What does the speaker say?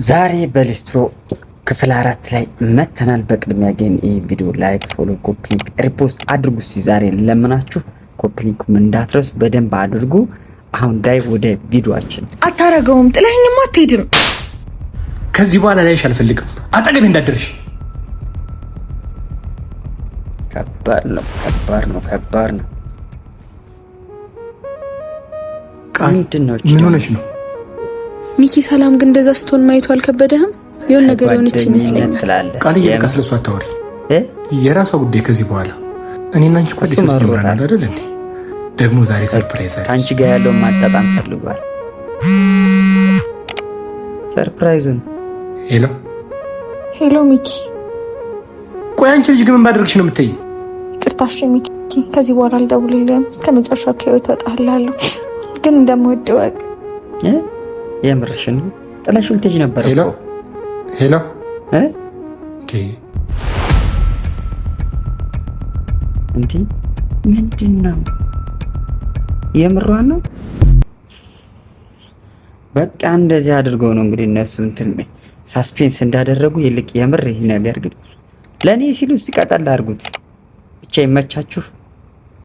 ዛሬ በሊስትሮ ክፍል 4 ላይ መተናል። በቅድሚያ ግን ይህ ቪዲዮ like፣ follow፣ copy link፣ repost አድርጉ። እስኪ ዛሬ ለምናችሁ copy link እንዳትረሱ በደንብ አድርጉ። አሁን ዳይ ወደ ቪዲዮአችን። አታረገውም። ጥለኸኝማ አትሄድም። ከዚህ በኋላ ላይሽ አልፈልግም። አጠገቤ እንዳትደርሽ። ከባድ ነው፣ ከባድ ነው፣ ከባድ ነው። ቃል ምንድን ነው? ምን ሆነሽ ነው? ሚኪ ሰላም ግን እንደዛ ስትሆን ማየቱ አልከበደህም? የሆነ ነገር የሆነች ይመስለኛል። ትላለህ። ቃል በቃ ስለሱ አታወሪ። እ? የራሷ ጉዳይ። ከዚህ በኋላ እኔና አንቺ እኮ አዲስ እሱ ህይወት መሮታል። ጀምረናል አይደል እንዴ? ደግሞ ዛሬ surprise አለ። ከአንቺ ጋር ያለውን ማጣጣም ፈልጓል። Surprise ኡን Hello። Hello ሚኪ። ቆይ አንቺ ልጅ ግን ምን ባደርግሽ ነው የምትይኝ? ይቅርታ እሺ ሚኪ፣ ከዚህ በኋላ አልደውልልህም። እስከ መጨረሻው ከህይወት እወጣልሃለሁ፣ ግን እንደምወድህ እወቅ። እ? የምርሽን ነው? ጥለሽው ልትሄጂ ነበር Hello እኮ። Hello። እ? እንዴ እንዴ ምንድን ነው? የምሯን ነው? በቃ እንደዚህ አድርገው ነው እንግዲህ እነሱ እንትን suspense እንዳደረጉ ይልቅ የምር ይህ ነገር ግን ለእኔ ሲሉ ውስጥ ቀጠል አድርጉት። ብቻ ይመቻችሁ።